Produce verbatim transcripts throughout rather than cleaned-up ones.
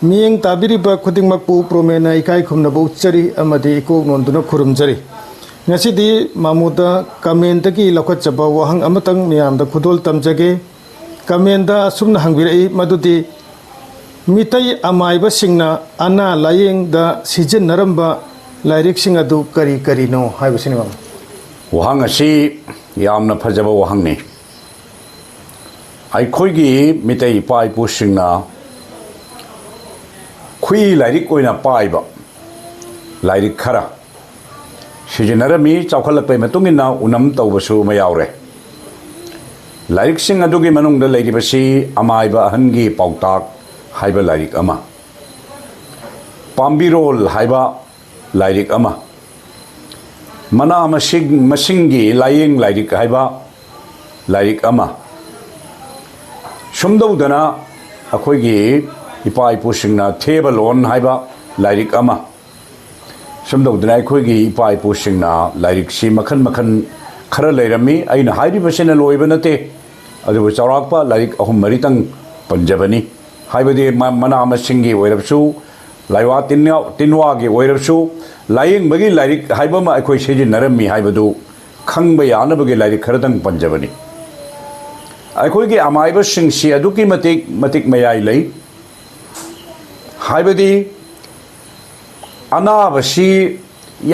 ꯃꯤꯠꯌꯦꯡ ꯇꯥꯕꯤꯔꯤꯕ ꯈꯨꯗꯤꯡꯃꯛꯄꯨ ꯄ꯭ꯔꯣꯃꯦꯟꯅ ꯏꯀꯥꯏ ꯈꯨꯝꯅꯕ ꯎꯠꯆꯔꯤ ꯑꯃꯗꯤ ꯏꯀꯣꯛ ꯅꯣꯟꯗꯨꯅ ꯈꯨꯔꯨꯝꯖꯔꯤ꯫ ꯉꯁꯤꯗꯤ ꯃꯥꯃꯣꯗ ꯀꯃꯦꯟꯗꯒꯤ ꯂꯧꯈꯠꯆꯕ ꯋꯥꯍꯪ ꯑꯃꯇꯪ ꯃꯌꯥꯝꯗ ꯈꯨꯗꯣꯜ ꯇꯝꯖꯒꯦ꯫ ꯀꯃꯦꯟꯗ ꯑꯁꯨꯝꯅ ꯍꯪꯕꯤꯔꯛꯏ, ꯃꯗꯨꯗꯤ ꯃꯤꯇꯩ ꯑꯃꯥꯏꯕꯁꯤꯡꯅ ꯑꯅꯥ ꯂꯥꯌꯦꯡꯗ ꯁꯤꯖꯤꯟꯅꯔꯝꯕ ꯂꯥꯏꯔꯤꯛꯁꯤꯡ ꯑꯗꯨ ꯀꯔꯤ ꯀꯔꯤꯅꯣ ꯍꯥꯏꯕꯁꯤꯅꯤ, ꯃꯥꯃꯣ꯫ ꯋꯥꯍꯪ ꯑꯁꯤ ꯌꯥꯝꯅ ꯐꯖꯕ ꯋꯥꯍꯪꯅꯤ꯫ ꯑꯩꯈꯣꯏꯒꯤ ꯃꯤꯇꯩ ꯏꯄꯥ ꯏꯄꯨꯁꯤꯡꯅ ꯈꯨꯏ ꯂꯥꯏꯔꯤꯛ ꯑꯣꯏꯅ ꯄꯥꯏꯕ ꯂꯥꯏꯔꯤꯛ ꯈꯔ ꯁꯤꯖꯤꯟꯅꯔꯝꯃꯤ꯫ ꯆꯥꯎꯈꯠꯂꯛꯄꯒꯤ ꯃꯇꯨꯡ ꯏꯟꯅ ꯎꯅꯝ ꯇꯧꯕꯁꯨ ꯑꯃ ꯌꯥꯎꯔꯦ꯫ ꯂꯥꯏꯔꯤꯛꯁꯤꯡ ꯑꯗꯨꯒꯤ ꯃꯅꯨꯡꯗ ꯂꯩꯔꯤꯕꯁꯤ ꯑꯃꯥꯏꯕ ꯑꯍꯟꯒꯤ ꯄꯥꯎꯇꯥꯛ ꯍꯥꯏꯕ ꯂꯥꯏꯔꯤꯛ ꯑꯃ, ꯄꯥꯝꯕꯤꯔꯣꯜ ꯍꯥꯏꯕ ꯂꯥꯏꯔꯤꯛ ꯑꯃ, ꯃꯅꯥ ꯃꯁꯤꯡ, ꯃꯁꯤꯡꯒꯤ ꯂꯥꯏꯌꯦꯡ ꯂꯥꯏꯔꯤꯛ ꯍꯥꯏꯕ ꯂꯥꯏꯔꯤꯛ ꯑꯃ, ꯁꯨꯝꯗꯧꯗꯅ ꯑꯩꯈꯣꯏꯒꯤ ꯏꯄꯥ ꯏꯄꯨꯁꯤꯡꯅ ꯊꯦꯕꯂꯣꯟ ꯍꯥꯏꯕ ꯂꯥꯏꯔꯤꯛ ꯑꯃ, ꯁꯨꯝꯗꯧꯗꯅ ꯑꯩꯈꯣꯏꯒꯤ ꯏꯄꯥ ꯏꯄꯨꯁꯤꯡꯅ ꯂꯥꯏꯔꯤꯛꯁꯤ ꯃꯈꯜ ꯃꯈꯜ ꯈꯔ ꯂꯩꯔꯝꯃꯤ꯫ ꯑꯩꯅ ꯍꯥꯏꯔꯤꯕꯁꯤꯅ ꯂꯣꯏꯕ ꯅꯠꯇꯦ, ꯑꯗꯨꯕꯨ ꯆꯥꯎꯔꯥꯛꯄ ꯂꯥꯏꯔꯤꯛ ꯑꯍꯨꯝ ꯃꯔꯤꯇꯪ ꯄꯟꯖꯕꯅꯤ꯫ ꯍꯥꯏꯕꯗꯤ ꯃ-, ꯃꯅꯥ ꯃꯁꯤꯡꯒꯤ ꯑꯣꯏꯔꯕꯁꯨ, ꯂꯥꯏꯋꯥ ꯇꯤꯟꯋꯥ-, ꯇꯤꯟꯋꯥꯒꯤ ꯑꯣꯏꯔꯕꯁꯨ, ꯂꯥꯏꯌꯦꯡꯕꯒꯤ ꯂꯥꯏꯔꯤꯛ ꯍꯥꯏꯕ ꯑꯃ ꯑꯩꯈꯣꯏ ꯁꯤꯖꯤꯟꯅꯔꯝꯃꯤ ꯍꯥꯏꯕꯗꯨ ꯈꯪꯕ ꯌꯥꯅꯕꯒꯤ ꯂꯥꯏꯔꯤꯛ ꯈꯔꯗꯪ ꯄꯟꯖꯕꯅꯤ꯫ ꯑꯩꯈꯣꯏꯒꯤ ꯑꯃꯥꯏꯕꯁꯤꯡꯁꯤ ꯑꯗꯨꯛꯀꯤ ꯃꯇꯤꯛ, ꯃꯇꯤꯛ ꯃꯌꯥꯏ ꯂꯩ꯫ ꯍꯥꯏꯕꯗꯤ ꯑꯅꯥꯕꯁꯤ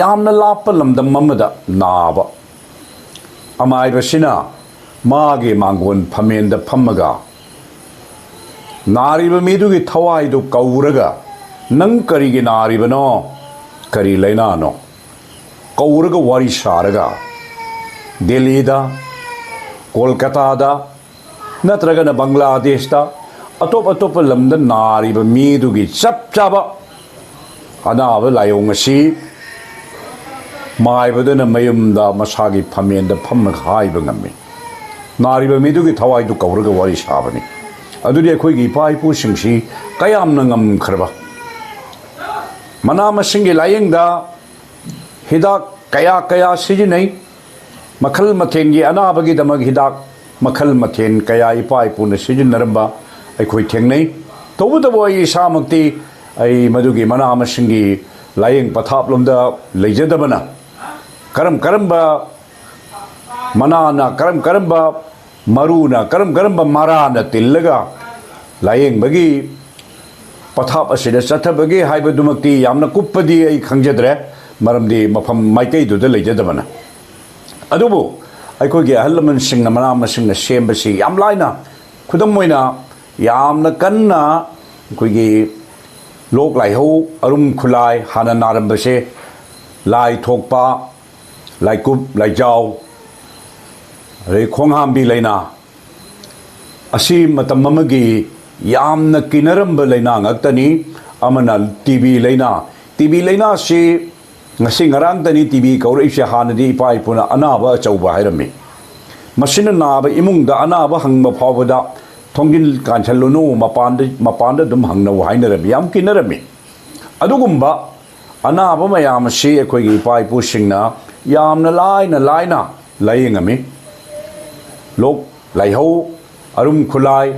ꯌꯥꯝꯅ ꯂꯥꯞꯄ ꯂꯝꯗꯝ ꯑꯃꯗ ꯅꯥꯕ, ꯑꯃꯥꯏꯕꯁꯤꯅ ꯃꯥꯒꯤ ꯃꯥꯡꯒꯣꯟ ꯐꯝꯃꯦꯟꯗ ꯐꯝꯃꯒ ꯅꯥꯔꯤꯕ ꯃꯤꯗꯨꯒꯤ ꯊꯋꯥꯏꯗꯨ ꯀꯧꯔꯒ, "ꯅꯪ ꯀꯔꯤꯒꯤ ꯅꯥꯔꯤꯕꯅꯣ? ꯀꯔꯤ ꯂꯥꯏꯅꯥꯅꯣ?" ꯀꯧꯔꯒ ꯋꯥꯔꯤ ꯁꯥꯔꯒ, ꯗꯦꯜꯂꯤꯗ, ꯀꯣꯜꯀꯇꯥꯗ, ꯅꯠꯇ꯭ꯔꯒꯅ ꯕꯪꯒ꯭ꯂꯥꯗꯦꯁꯇ, ꯑꯇꯣꯞ ꯑꯇꯣꯞꯄ ꯂꯝꯗ ꯅꯥꯔꯤꯕ ꯃꯤꯗꯨꯒꯤ ꯆꯞ ꯆꯥꯕ ꯑꯅꯥꯕ ꯂꯥꯏꯑꯣꯡ ꯑꯁꯤ ꯃꯥꯏꯕꯗꯨꯅ ꯃꯌꯨꯝꯗ ꯃꯁꯥꯒꯤ ꯐꯝꯃꯦꯟꯗ ꯐꯝꯃꯒ ꯍꯥꯏꯕ ꯉꯝꯃꯤ꯫ ꯅꯥꯔꯤꯕ ꯃꯤꯗꯨꯒꯤ ꯊꯋꯥꯏꯗꯨ ꯀꯧꯔꯒ ꯋꯥꯔꯤ ꯁꯥꯕꯅꯤ꯫ ꯑꯗꯨꯗꯤ ꯑꯩꯈꯣꯏꯒꯤ ꯏꯄꯥ ꯏꯄꯨꯁꯤꯡꯁꯤ ꯀꯌꯥꯝꯅ ꯉꯝꯈ꯭ꯔꯕ! ꯃꯅꯥ ꯃꯁꯤꯡꯒꯤ ꯂꯥꯏꯌꯦꯡꯗ ꯍꯤꯗꯥꯛ ꯀꯌꯥ ꯀꯌꯥ ꯁꯤꯖꯤꯟꯅꯩ꯫ ꯃꯈꯜ ꯃꯊꯦꯜꯒꯤ ꯑꯅꯥꯕꯒꯤꯗꯃꯛ ꯍꯤꯗꯥꯛ ꯃꯈꯜ ꯃꯊꯦꯜ ꯀꯌꯥ ꯏꯄꯥ ꯏꯄꯨꯅ ꯁꯤꯖꯤꯟꯅꯔꯝꯕ ꯑꯩꯈꯣꯏ ꯊꯦꯡꯅꯩ꯫ ꯇꯧꯕꯇꯕꯨ ꯑꯩ ꯏꯁꯥꯃꯛꯇꯤ ꯑꯩ ꯃꯗꯨꯒꯤ ꯃꯅꯥ ꯃꯁꯤꯡꯒꯤ ꯂꯥꯏꯌꯦꯡ ꯄꯊꯥꯞꯂꯣꯝꯗ ꯂꯩꯖꯗꯕꯅ, ꯀꯔꯝ ꯀꯔꯝꯕ ꯃꯅꯥꯅ, ꯀꯔꯝ ꯀꯔꯝꯕ ꯃꯔꯨꯅ, ꯀꯔꯝ ꯀꯔꯝꯕ ꯃꯔꯥꯅ ꯇꯤꯜꯂꯒ ꯂꯥꯏꯌꯦꯡꯕꯒꯤ ꯄꯊꯥꯞ ꯑꯁꯤꯗ ꯆꯠꯊꯕꯒꯦ ꯍꯥꯏꯕꯗꯨꯃꯛꯇꯤ ꯌꯥꯝꯅ ꯀꯨꯞꯄꯗꯤ ꯑꯩ ꯈꯪꯖꯗ꯭ꯔꯦ, ꯃꯔꯝꯗꯤ ꯃꯐꯝ ꯃꯥꯏꯀꯩꯗꯨꯗ ꯂꯩꯖꯗꯕꯅ꯫ ꯑꯗꯨꯕꯨ ꯑꯩꯈꯣꯏꯒꯤ ꯑꯍꯜ ꯂꯃꯟꯁꯤꯡꯅ ꯃꯅꯥ ꯃꯁꯤꯡꯅ ꯁꯦꯝꯕꯁꯤ ꯌꯥꯝ ꯂꯥꯏꯅ, ꯈꯨꯗꯝ ꯑꯣꯏꯅ, ꯌꯥꯝꯅ ꯀꯟꯅ ꯑꯩꯈꯣꯏꯒꯤ ꯂꯣꯛ ꯂꯥꯏꯍꯧ, ꯑꯔꯨꯝ ꯈꯨꯂꯥꯏ, ꯍꯥꯟꯅ ꯅꯥꯔꯝꯕꯁꯦ, ꯂꯥꯏ ꯊꯣꯛꯄ, ꯂꯥꯏꯀꯨꯞ, ꯂꯥꯏꯖꯥꯎ, ꯑꯗꯩ ꯈꯣꯡ ꯍꯥꯝꯕꯤ ꯂꯥꯏꯅꯥ, ꯑꯁꯤ ꯃꯇꯝ ꯑꯃꯒꯤ ꯌꯥꯝꯅ ꯀꯤꯅꯔꯝꯕ ꯂꯥꯏꯅꯥ ꯉꯥꯛꯇꯅꯤ꯫ ꯑꯃꯅ ꯇꯤ ꯕꯤ ꯂꯥꯏꯅꯥ꯫ ꯇꯤ ꯕꯤ ꯂꯥꯏꯅꯥꯁꯤ ꯉꯁꯤ ꯉꯔꯥꯡꯇꯅꯤ ꯇꯤ ꯕꯤ ꯀꯧꯔꯛꯏꯁꯦ꯫ ꯍꯥꯟꯅꯗꯤ ꯏꯄꯥ ꯏꯄꯨꯅ ꯑꯅꯥꯕ ꯑꯆꯧꯕ ꯍꯥꯏꯔꯝꯃꯤ꯫ ꯃꯁꯤꯅ ꯅꯥꯕ ꯏꯃꯨꯡꯗ ꯑꯅꯥꯕ ꯍꯪꯕ ꯐꯥꯎꯕꯗ "ꯊꯣꯡꯖꯤꯜ ꯀꯥꯟꯁꯤꯜꯂꯨꯅꯨ, ꯃꯄꯥꯟꯗ, ꯃꯄꯥꯟꯗ ꯑꯗꯨꯝ ꯍꯪꯅꯧ" ꯍꯥꯏꯅꯔꯝꯃꯤ, ꯌꯥꯝ ꯀꯤꯅꯔꯝꯃꯤ꯫ ꯑꯗꯨꯒꯨꯝꯕ ꯑꯅꯥꯕ ꯃꯌꯥꯝ ꯑꯁꯤ ꯑꯩꯈꯣꯏꯒꯤ ꯏꯄꯥ ꯏꯄꯨꯁꯤꯡꯅ ꯌꯥꯝꯅ ꯂꯥꯏꯅ ꯂꯥꯏꯅ ꯂꯥꯏꯌꯦꯡꯉꯝꯃꯤ꯫ ꯂꯣꯛ ꯂꯥꯏꯍꯧ, ꯑꯔꯨꯝ ꯈꯨꯂꯥꯏ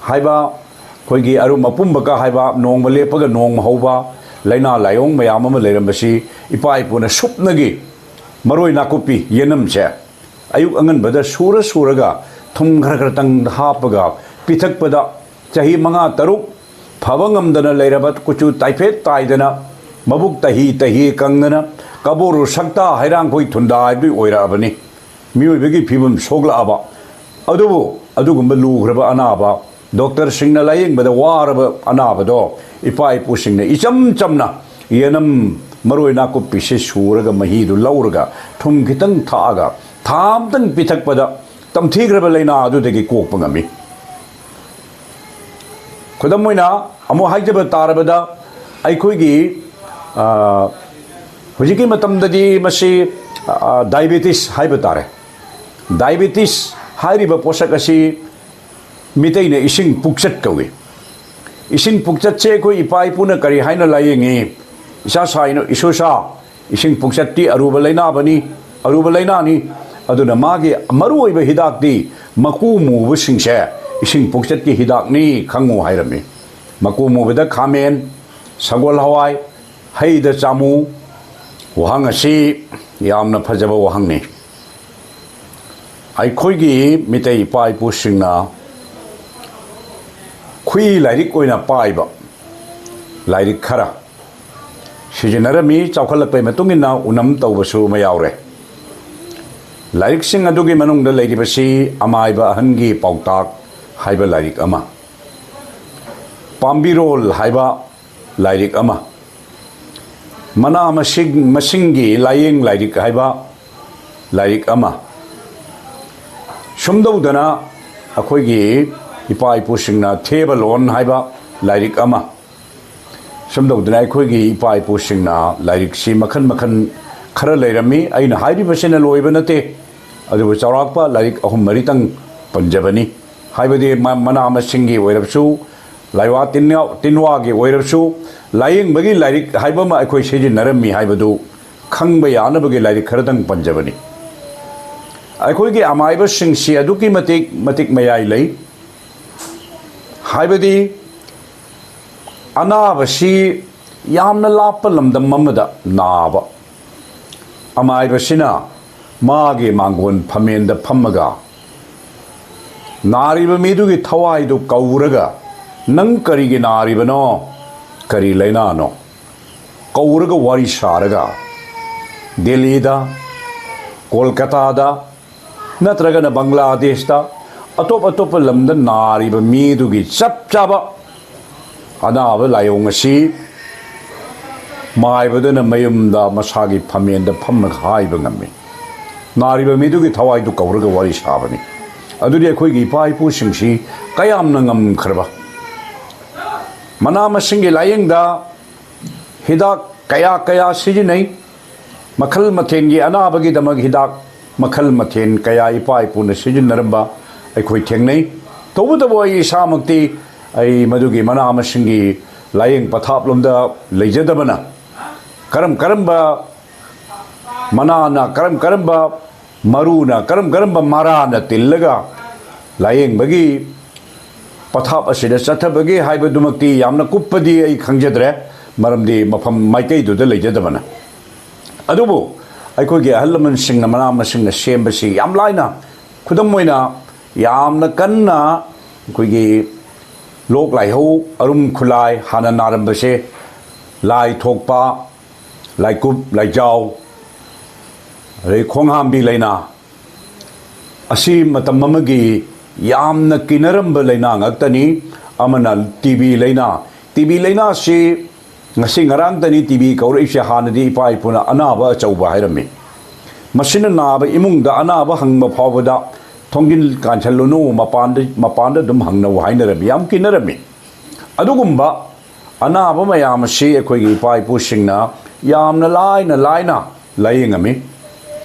ꯍꯥꯏꯕ, ꯑꯩꯈꯣꯏꯒꯤ ꯑꯔꯨꯝ ꯑꯄꯨꯝꯕꯀ ꯍꯥꯏꯕ, ꯅꯣꯡꯃ ꯂꯦꯞꯄꯒ ꯅꯣꯡꯃ ꯍꯧꯕ ꯂꯥꯏꯅꯥ ꯂꯥꯏꯑꯣꯡ ꯃꯌꯥꯝ ꯑꯃ ꯂꯩꯔꯝꯕꯁꯤ ꯏꯄꯥ ꯏꯄꯨꯅ ꯁꯨꯞꯅꯒꯤ ꯃꯔꯣꯏ ꯅꯥꯀꯨꯞꯄꯤ ꯌꯦꯅꯝꯁꯦ ꯑꯌꯨꯛ ꯑꯉꯟꯕꯗ ꯁꯨꯔ ꯁꯨꯔꯒ ꯊꯨꯝ ꯈꯔ ꯈꯔꯇꯪ ꯍꯥꯞꯄꯒ ꯄꯤꯊꯛꯄꯗ, ꯆꯍꯤ ꯃꯉꯥ ꯇꯔꯨꯛ ꯐꯕ ꯉꯝꯗꯅ ꯂꯩꯔꯕ, ꯀꯨꯆꯨ ꯇꯥꯏꯐꯦꯠ ꯇꯥꯏꯗꯅ, ꯃꯕꯨꯛ ꯇꯍꯤ ꯇꯍꯤ ꯀꯪꯗꯅ, ꯀꯕꯣꯔꯨ ꯁꯛꯇ ꯍꯩꯔꯥꯡꯈꯣꯏ ꯊꯨꯟꯗꯥ ꯍꯥꯏꯕꯗꯨ ꯑꯣꯏꯔꯛꯑꯕꯅꯤ꯫ ꯃꯤꯑꯣꯏꯕꯒꯤ ꯐꯤꯕꯝ ꯁꯣꯛꯂꯛꯑꯕ꯫ ꯑꯗꯨꯕꯨ ꯑꯗꯨꯒꯨꯝꯕ ꯂꯨꯈ꯭ꯔꯕ ꯑꯅꯥꯕ, ꯗꯣꯛꯇꯔꯁꯤꯡꯅ ꯂꯥꯌꯦꯡꯕꯗ ꯋꯥꯔꯕ ꯑꯅꯥꯕꯗꯣ ꯏꯄꯥ ꯏꯄꯨꯁꯤꯡꯅ ꯏꯆꯝ ꯆꯝꯅ ꯌꯦꯅꯝ, ꯃꯔꯣꯏ ꯅꯥꯀꯨꯞꯄꯤꯁꯦ ꯁꯨꯔꯒ ꯃꯍꯤꯗꯨ ꯂꯧꯔꯒ ꯊꯨꯝ ꯈꯤꯇꯪ ꯊꯥꯛꯑꯒ ꯊꯥ ꯑꯃꯇꯪ ꯄꯤꯊꯛꯄꯗ ꯇꯝꯊꯤꯈ꯭ꯔꯕ ꯂꯥꯏꯅꯥ ꯑꯗꯨꯗꯒꯤ ꯀꯣꯛꯄ ꯉꯝꯃꯤ꯫ ꯈꯨꯗꯝ ꯑꯣꯏꯅ ꯑꯃꯨꯛ ꯍꯥꯏꯖꯕ ꯇꯥꯔꯕꯗ, ꯑꯩꯈꯣꯏꯒꯤ, ꯑ, ꯍꯧꯖꯤꯛꯀꯤ ꯃꯇꯝꯗꯗꯤ ꯃꯁꯤ, ꯑ, ꯗꯥꯏꯕꯦꯇꯤꯁ ꯍꯥꯏꯕ ꯇꯥꯔꯦ꯫ ꯗꯥꯏꯕꯦꯇꯤꯁ ꯍꯥꯏꯔꯤꯕ ꯄꯣꯠꯁꯛ ꯑꯁꯤ ꯃꯤꯇꯩꯅ ꯏꯁꯤꯡ ꯄꯨꯛꯆꯠ ꯀꯧꯏ꯫ ꯏꯁꯤꯡ ꯄꯨꯛꯆꯠꯁꯦ ꯑꯩꯈꯣꯏ ꯏꯄꯥ ꯏꯄꯨꯅ ꯀꯔꯤ ꯍꯥꯏꯅ ꯂꯥꯌꯦꯡꯉꯤ? "ꯏꯁꯥ ꯁꯥꯏꯅ ꯏꯁꯨ ꯁꯥ, ꯏꯁꯤꯡ ꯄꯨꯛꯆꯠꯇꯤ ꯑꯔꯨꯕ ꯂꯥꯏꯅꯥꯕꯅꯤ, ꯑꯔꯨꯕ ꯂꯥꯏꯅꯥꯅꯤ꯫ ꯑꯗꯨꯅ ꯃꯥꯒꯤ ꯃꯔꯨꯑꯣꯏꯕ ꯍꯤꯗꯥꯛꯇꯤ ꯃꯀꯨ ꯃꯨꯕꯁꯤꯡꯁꯦ ꯏꯁꯤꯡ ꯄꯨꯛꯆꯠꯀꯤ ꯍꯤꯗꯥꯛꯅꯤ ꯈꯪꯉꯨ" ꯍꯥꯏꯔꯝꯃꯤ꯫ ꯃꯀꯨ ꯃꯨꯕꯗ ꯈꯥꯃꯦꯟ, ꯁꯒꯣꯜ ꯍꯋꯥꯏ, ꯍꯩꯗ ꯆꯥꯃꯨ꯫ ꯋꯥꯍꯪ ꯑꯁꯤ ꯌꯥꯝꯅ ꯐꯖꯕ ꯋꯥꯍꯪꯅꯤ꯫ ꯑꯩꯈꯣꯏꯒꯤ ꯃꯤꯇꯩ ꯏꯄꯥ ꯏꯄꯨꯁꯤꯡꯅ ꯈꯨꯏ ꯂꯥꯏꯔꯤꯛ ꯑꯣꯏꯅ ꯄꯥꯏꯕ ꯂꯥꯏꯔꯤꯛ ꯈꯔ ꯁꯤꯖꯤꯟꯅꯔꯝꯃꯤ꯫ ꯆꯥꯎꯈꯠꯂꯛꯄꯒꯤ ꯃꯇꯨꯡ ꯏꯟꯅ ꯎꯅꯝ ꯇꯧꯕꯁꯨ ꯑꯃ ꯌꯥꯎꯔꯦ꯫ ꯂꯥꯏꯔꯤꯛꯁꯤꯡ ꯑꯗꯨꯒꯤ ꯃꯅꯨꯡꯗ ꯂꯩꯔꯤꯕꯁꯤ ꯑꯃꯥꯏꯕ ꯑꯍꯟꯒꯤ ꯄꯥꯎꯇꯥꯛ ꯍꯥꯏꯕ ꯂꯥꯏꯔꯤꯛ ꯑꯃ, ꯄꯥꯝꯕꯤꯔꯣꯜ ꯍꯥꯏꯕ ꯂꯥꯏꯔꯤꯛ ꯑꯃ, ꯃꯅꯥ ꯃꯁꯤꯡ, ꯃꯁꯤꯡꯒꯤ ꯂꯥꯏꯌꯦꯡ ꯂꯥꯏꯔꯤꯛ ꯍꯥꯏꯕ ꯂꯥꯏꯔꯤꯛ ꯑꯃ, ꯁꯨꯝ ꯇꯧꯗꯅ ꯑꯩꯈꯣꯏꯒꯤ ꯏꯄꯥ ꯏꯄꯨꯁꯤꯡꯅ ꯊꯦꯕ ꯂꯣꯟ ꯍꯥꯏꯕ ꯂꯥꯏꯔꯤꯛ ꯑꯃ, ꯁꯨꯝ ꯇꯧꯗꯅ ꯑꯩꯈꯣꯏꯒꯤ ꯏꯄꯥ ꯏꯄꯨꯁꯤꯡꯅ ꯂꯥꯏꯔꯤꯛꯁꯤ ꯃꯈꯟ ꯃꯈꯟ ꯈꯔ ꯂꯩꯔꯝꯃꯤ꯫ ꯑꯩꯅ ꯍꯥꯏꯔꯤꯕꯁꯤꯅ ꯂꯣꯏꯕ ꯅꯠꯇꯦ, ꯑꯗꯨꯕꯨ ꯆꯥꯎꯔꯥꯛꯄ ꯂꯥꯏꯔꯤꯛ ꯑꯍꯨꯝ ꯃꯔꯤꯇꯪ ꯄꯟꯖꯕꯅꯤ꯫ ꯍꯥꯏꯕꯗꯤ ꯃ-, ꯃꯅꯥ ꯃꯁꯤꯡꯒꯤ ꯑꯣꯏꯔꯕꯁꯨ, ꯂꯥꯏꯋꯥ ꯇꯤꯟꯋꯥ-, ꯇꯤꯟꯋꯥꯒꯤ ꯑꯣꯏꯔꯕꯁꯨ, ꯂꯥꯏꯌꯦꯡꯕꯒꯤ ꯂꯥꯏꯔꯤꯛ ꯍꯥꯏꯕ ꯑꯃ ꯑꯩꯈꯣꯏ ꯁꯤꯖꯤꯟꯅꯔꯝꯃꯤ ꯍꯥꯏꯕꯗꯨ ꯈꯪꯕ ꯌꯥꯅꯕꯒꯤ ꯂꯥꯏꯔꯤꯛ ꯈꯔꯗꯪ ꯄꯟꯖꯕꯅꯤ꯫ ꯑꯩꯈꯣꯏꯒꯤ ꯑꯃꯥꯏꯕꯁꯤꯡꯁꯤ ꯑꯗꯨꯛꯀꯤ ꯃꯇꯤꯛ, ꯃꯇꯤꯛ ꯃꯌꯥꯏ ꯂꯩ꯫ ꯍꯥꯏꯕꯗꯤ ꯑꯅꯥꯕꯁꯤ ꯌꯥꯝꯅ ꯂꯥꯞꯄ ꯂꯝꯗꯝ ꯑꯃꯗ ꯅꯥꯕ ꯑꯃꯥꯏꯕꯁꯤꯅ ꯃꯥꯒꯤ ꯃꯥꯡꯒꯣꯟ ꯐꯝꯃꯦꯟꯗ ꯐꯝꯃꯒ ꯅꯥꯔꯤꯕ ꯃꯤꯗꯨꯒꯤ ꯊꯋꯥꯏꯗꯨ ꯀꯧꯔꯒ, "ꯅꯪ ꯀꯔꯤꯒꯤ ꯅꯥꯔꯤꯕꯅꯣ? ꯀꯔꯤ ꯂꯥꯏꯅꯥꯅꯣ?" ꯀꯧꯔꯒ ꯋꯥꯔꯤ ꯁꯥꯔꯒ, ꯗꯦꯜꯂꯤꯗ, ꯀꯣꯜꯀꯇꯥꯗ, ꯅꯠꯇ꯭ꯔꯒꯅ ꯕꯪꯒ꯭ꯂꯥꯗꯦꯁꯇ, ꯑꯇꯣꯞ ꯑꯇꯣꯞꯄ ꯂꯝꯗ ꯅꯥꯔꯤꯕ ꯃꯤꯗꯨꯒꯤ ꯆꯞ ꯆꯥꯕ ꯑꯅꯥꯕ ꯂꯥꯏꯑꯣꯡ ꯑꯁꯤ ꯃꯥꯏꯕꯗꯨꯅ ꯃꯌꯨꯝꯗ ꯃꯁꯥꯒꯤ ꯐꯝꯃꯦꯟꯗ ꯐꯝꯃꯒ ꯍꯥꯏꯕ ꯉꯝꯃꯤ꯫ ꯅꯥꯔꯤꯕ ꯃꯤꯗꯨꯒꯤ ꯊꯋꯥꯏꯗꯨ ꯀꯧꯔꯒ ꯋꯥꯔꯤ ꯁꯥꯕꯅꯤ꯫ ꯑꯗꯨꯗꯤ ꯑꯩꯈꯣꯏꯒꯤ ꯏꯄꯥ ꯏꯄꯨꯁꯤꯡꯁꯤ ꯀꯌꯥꯝꯅ ꯉꯝꯈ꯭ꯔꯕ! ꯃꯅꯥ ꯃꯁꯤꯡꯒꯤ ꯂꯥꯏꯌꯦꯡꯗ ꯍꯤꯗꯥꯛ ꯀꯌꯥ ꯀꯌꯥ ꯁꯤꯖꯤꯟꯅꯩ꯫ ꯃꯈꯜ ꯃꯊꯦꯜꯒꯤ ꯑꯅꯥꯕꯒꯤꯗꯃꯛ ꯍꯤꯗꯥꯛ ꯃꯈꯜ ꯃꯊꯦꯜ ꯀꯌꯥ ꯏꯄꯥ ꯏꯄꯨꯅ ꯁꯤꯖꯤꯟꯅꯔꯝꯕ ꯑꯩꯈꯣꯏ ꯊꯦꯡꯅꯩ꯫ ꯇꯧꯕꯇꯕꯨ ꯑꯩ ꯏꯁꯥꯃꯛꯇꯤ ꯑꯩ ꯃꯗꯨꯒꯤ ꯃꯅꯥ ꯃꯁꯤꯡꯒꯤ ꯂꯥꯏꯌꯦꯡ ꯄꯊꯥꯞꯂꯣꯝꯗ ꯂꯩꯖꯗꯕꯅ, ꯀꯔꯝ ꯀꯔꯝꯕ ꯃꯅꯥꯅ, ꯀꯔꯝ ꯀꯔꯝꯕ ꯃꯔꯨꯅ, ꯀꯔꯝ ꯀꯔꯝꯕ ꯃꯔꯥꯅ ꯇꯤꯜꯂꯒ ꯂꯥꯏꯌꯦꯡꯕꯒꯤ ꯄꯊꯥꯞ ꯑꯁꯤꯗ ꯆꯠꯊꯕꯒꯦ ꯍꯥꯏꯕꯗꯨꯃꯛꯇꯤ ꯌꯥꯝꯅ ꯀꯨꯞꯄꯗꯤ ꯑꯩ ꯈꯪꯖꯗ꯭ꯔꯦ, ꯃꯔꯝꯗꯤ ꯃꯐꯝ ꯃꯥꯏꯀꯩꯗꯨꯗ ꯂꯩꯖꯗꯕꯅ꯫ ꯑꯗꯨꯕꯨ ꯑꯩꯈꯣꯏꯒꯤ ꯑꯍꯜ ꯂꯃꯟꯁꯤꯡꯅ, ꯃꯅꯥ ꯃꯁꯤꯡꯅ ꯁꯦꯝꯕꯁꯤ ꯌꯥꯝ ꯂꯥꯏꯅ, ꯈꯨꯗꯝ ꯑꯣꯏꯅ, ꯌꯥꯝꯅ ꯀꯟꯅ ꯑꯩꯈꯣꯏꯒꯤ ꯂꯣꯛ ꯂꯥꯏꯍꯧ, ꯑꯔꯨꯝ ꯈꯨꯂꯥꯏ, ꯍꯥꯟꯅ ꯅꯥꯔꯝꯕꯁꯦ, ꯂꯥꯏ ꯊꯣꯛꯄ, ꯂꯥꯏꯀꯨꯞ, ꯂꯥꯏꯖꯥꯎ, ꯑꯗꯩ ꯈꯣꯡ ꯍꯥꯝꯕꯤ ꯂꯥꯏꯅꯥ, ꯑꯁꯤ ꯃꯇꯝ ꯑꯃꯒꯤ ꯌꯥꯝꯅ ꯀꯤꯅꯔꯝꯕ ꯂꯥꯏꯅꯥ ꯉꯥꯛꯇꯅꯤ꯫ ꯑꯃꯅ ꯇꯤ ꯕꯤ ꯂꯥꯏꯅꯥ꯫ ꯇꯤ ꯕꯤ ꯂꯥꯏꯅꯥꯁꯤ ꯉꯁꯤ ꯉꯔꯥꯡꯇꯅꯤ ꯇꯤ ꯕꯤ ꯀꯧꯔꯛꯏꯁꯦ꯫ ꯍꯥꯟꯅꯗꯤ ꯏꯄꯥ ꯏꯄꯨꯅ ꯑꯅꯥꯕ ꯑꯆꯧꯕ ꯍꯥꯏꯔꯝꯃꯤ꯫ ꯃꯁꯤꯅ ꯅꯥꯕ ꯏꯃꯨꯡꯗ ꯑꯅꯥꯕ ꯍꯪꯕ ꯐꯥꯎꯕꯗ "ꯊꯣꯡꯖꯤꯜ ꯀꯥꯟꯁꯤꯜꯂꯨꯅꯨ, ꯃꯄꯥꯟꯗ, ꯃꯄꯥꯟꯗ ꯑꯗꯨꯝ ꯍꯪꯅꯧ" ꯍꯥꯏꯅꯔꯝꯃꯤ, ꯌꯥꯝ ꯀꯤꯅꯔꯝꯃꯤ꯫ ꯑꯗꯨꯒꯨꯝꯕ ꯑꯅꯥꯕ ꯃꯌꯥꯝ ꯑꯁꯤ ꯑꯩꯈꯣꯏꯒꯤ ꯏꯄꯥ ꯏꯄꯨꯁꯤꯡꯅ ꯌꯥꯝꯅ ꯂꯥꯏꯅ ꯂꯥꯏꯅ ꯂꯥꯏꯌꯦꯡꯉꯝꯃꯤ꯫